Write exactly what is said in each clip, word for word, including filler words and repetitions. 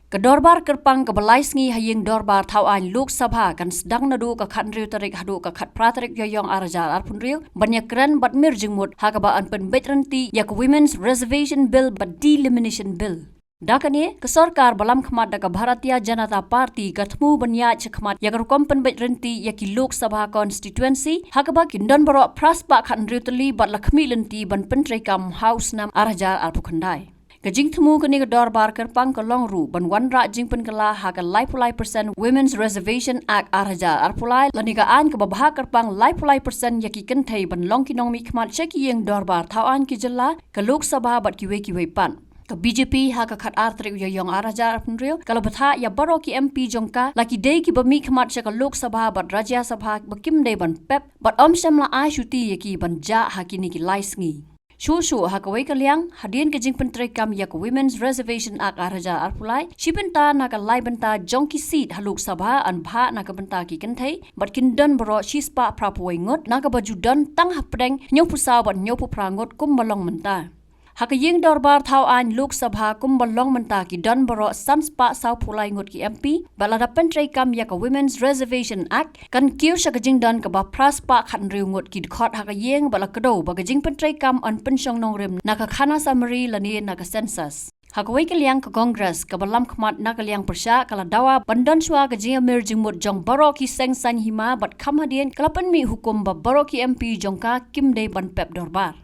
Ka dorbar kyrpang kaba lai sngi ha ïing dorbar thaw aiñ Lok Sabha kan sdang naduh ka khathynriew tarik haduh ka khatphra tarik Ïaiong ar hajar arphew hynriew, ban ïakren bad mir jingmut ha kaba yn pynbeit rynti ïa ka Women's Reservation Bill bad Delimitation Bill. Da kane, ka sorkar ba lam khmat da ka Bharatiya Janata Party ka thmu ban ïaid shakhmat ïa ka rukom pynbeit rynti ïa ki Lok Sabha constituency, ha kaba kin don baroh phra spah khathynriew tylli bad la khmih lynti ban pyntreikam ha u snem ar hajar arphew khyndai. Ka jingthmu kane ka dorbar kyrpang ka long ruh ban wanrah jingpynkylla ha ka laiphew lai percent Women's Reservation Act ar hajar arphew lai, lane ka aiñ kaba bha kyrpang laiphew lai percent ïa ki kynthei ban long ki nongmihkhmat sha ki ïing dorbar thaw aiñ ki jylla, ka Lok Sabha bad kiwei kiwei pat. Ka B J P ha ka khatar tarik Ïaiong ar hajar arphew hynriew ka la bthah ïa baroh ki M P jong ka, la ki dei kiba mihkhmat sha ka Lok Sabha bad Rajya Sabha ba kim dei ban pep, bad ym shym la ai shuti ïa ki ban jah ha kine ki lai sngi. Shuh shuh ha kawei ka liang, hadien ka jingpyntreikam ïa ka Women's Reservation Act ar hajar arphew lai, shi bynta na ka lai bynta jong ki seat ha Lok Sabha yn bhah na ka bynta ki kynthei, bad kin don baroh shi spah phra phew wei ngut, na kaba ju don tang hapdeng hynñiewphew saw bad hynñiewphew phra ngut kumba long mynta. Ha ka ïing dorbar thaw aiñ Lok Sabha kumba long mynta ki don baroh san spah saw phew lai ngut ki M P, bad lada pyntreikam ïa ka Women's Reservation Act, kan kiew sha ka jingdon kaba phra spah khathynriew ngut ki dkhot ha ka ïing, bad la kdew ba ka jingpyntreikam yn pynshong nongrim na ka khana samari lane na ka census. Ha kawei ka liang, ka Congress kaba lam khmat na ka liang pyrshah ka la dawa ban don shuwa ka jingïamir jingmut jong baroh ki seng saiñ hima, bad kham hadien ka la pynmih hukum ba baroh ki M P jong ka kim dei ban pep dorbar.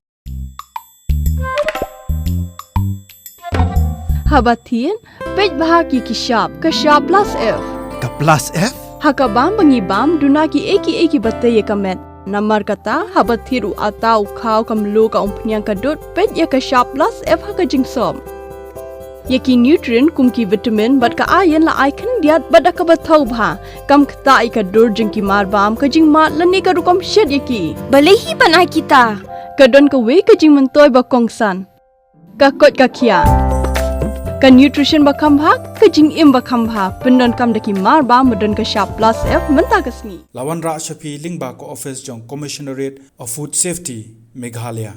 Haba thied, peit bha ki ki shap, ka shap plus F. Ka plus F? Ha ka bam ba ngi bam, duna ki ei ki ei kiba tei ïa ka met. Namar kata, haba thied u atta, u khaw, ka mluh, ka umphniang, ka dud, peit ïa ka shap plus F ha ka jingsop. Ïa ki nutrient kum ki vitamin bad ka iron la ai khyndiat bad da kaba thaw bha. Kam ktah ïa ka dur jong ki mar bam, ka jingmad lane ka rukom shet ïa ki. Balei hi ban ai kita? Ka don kawei ka jingmyntoi ba kongsan. Ka koit ka khiah. Ka nutrition ba kham bha, ka jingim ba kham bha. Pyndonkam da ki mar bam ba don ka shap plus F mynta ka sngi. La wanrah sha phi lyngba ka office jong Commissionerate of Food Safety, Meghalaya.